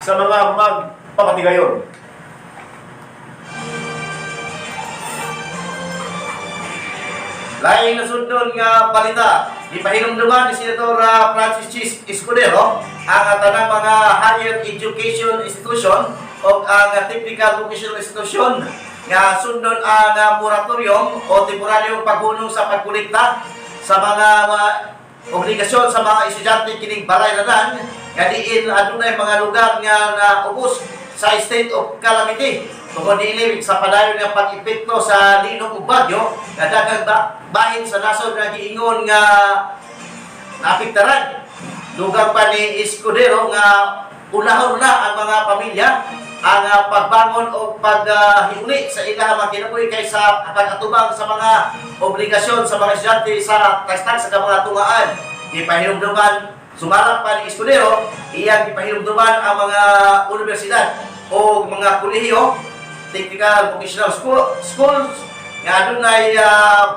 Sa mga magpapatigayon. Laing nasundon nga balita, gipahinumduman ni Senator Francis Chiz Escudero ang tanang mga higher education institution o ang technical vocational institution nga sundon ang moratorium o temporaryong paghunong sa pagkolekta sa mga obligasyon sa mga estudyante kining balay ranan nga diin adunay mga lugar nga naubos sa state of calamity tungod niini sa padayon nga pag-epekto sa linog ug bagyo nga daghang bahin sa nasod nga giingon nga naapektaran. Dugang pa ni Escudero nga unahon na ang mga pamilya ang pagbangon o paghiuli sa ilang mga kinabuhi kaysa pag-atubang sa mga obligasyon sa mga estudyante sa tagstag sa mga tungaan. Gipahinumduman sumarap pa ni Escudero, iyang gipahinumduman ang mga universidad o mga kolehiyo, technical vocational schools nga adunay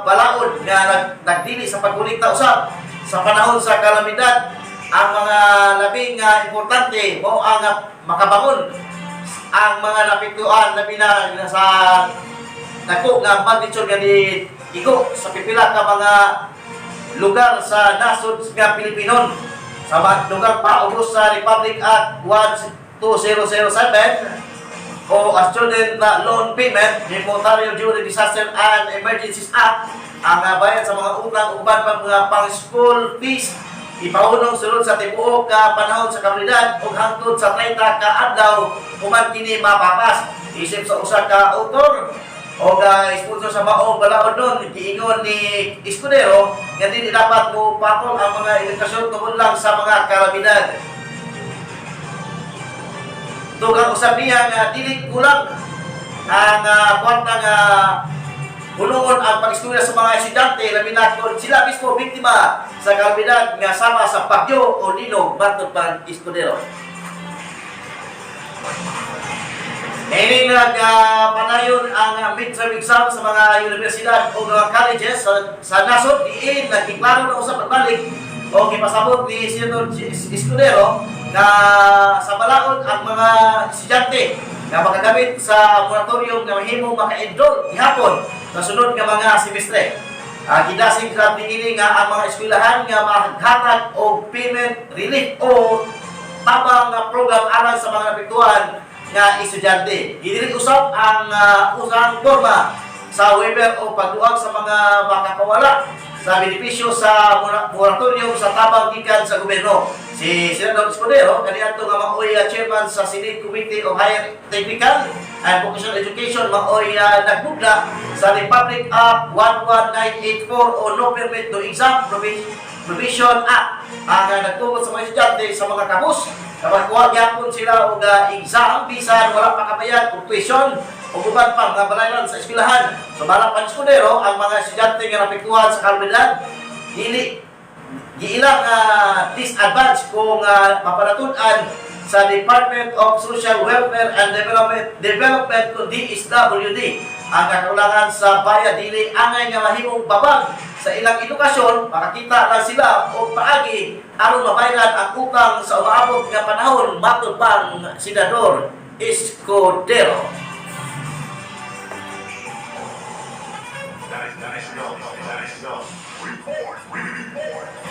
balaod nga nagdili sa pagkolekta usab sa panahon sa kalamidad. Ang mga labing importante mao ang makabangon ang mga naapektuhan, labi na sa dako nga magnitude nga ni igo sa pipila ka mga lugar sa nasod nga Pilipinon. Sa mga lugar pa ubos sa Republic Act 12007 o a Student Loan Payment Memorial During Disaster and Emergencies Act, ang bayad sa mga utang uban pa mga pang school fees ipahunong sulod sa tibuok ka panahon sa kalamidad ug hangtod sa 30 ka adlaw human kini mapapas. Isip sa usa ka author o sponsor sa maong balaod nun, giingon ni Escudero nga dili dapat mo patol ang mga edukasyon tungod lang sa mga kalamidad. Dugang usab niya nga dili kulang ang kwarta nga hulungon ang pag-istorya sa mga estudyante, labi na kung sila mismo biktima sa kalamidad nga sama sa bagyo o linog, matod pa ni Escudero. Niining nagpanayon ang midterm exam sa mga universidad o mga colleges sa nasod diin nagklaro na usab pagbalik o gipasabot ni Senator Escudero na sa balaod ang mga estudyante na makagamit sa moratorium nga mahimong maka-enroll gihapon sa sunod nga mga semestre. Gidasig sa niini nga ang mga eskwelahan nga maghatag og payment relief o tabang nga program alang sa mga naapektuhan nga estudyante. Gidili usab ang usang forma sa waiver o pagduag sa mga makapawala sa benepisyo sa moratorium sa tabang gikan sa gobyerno. Si Senador Escudero, kaniadto nga maoy chairman sa Senate Committee of Higher Technical and Vocational Education, maoy nagbugna sa Republic Act 11984 o No Permit to Exam Provision Act ang nagtukod sa mga estudyante sa mga kapos na makuha gyapon sila og exam bisan wala pa kabayad og tuition o uban pa mga balayan sa eskwelahan. Sumala pa ni Escudero, ang mga estudyante nga naapektuhan sa kalamidad dili giilang disadvantage kung mapanatud-an sa Department of Social Welfare and Development Development o DSWD ang kakulangan sa bayad dili angay nga mahimong babag sa ilang edukasyon. Makakita lang sila og paagi aron mabayaran ang utang sa umaabot nga panahon, matod pang Senador Escudero. Report. Report.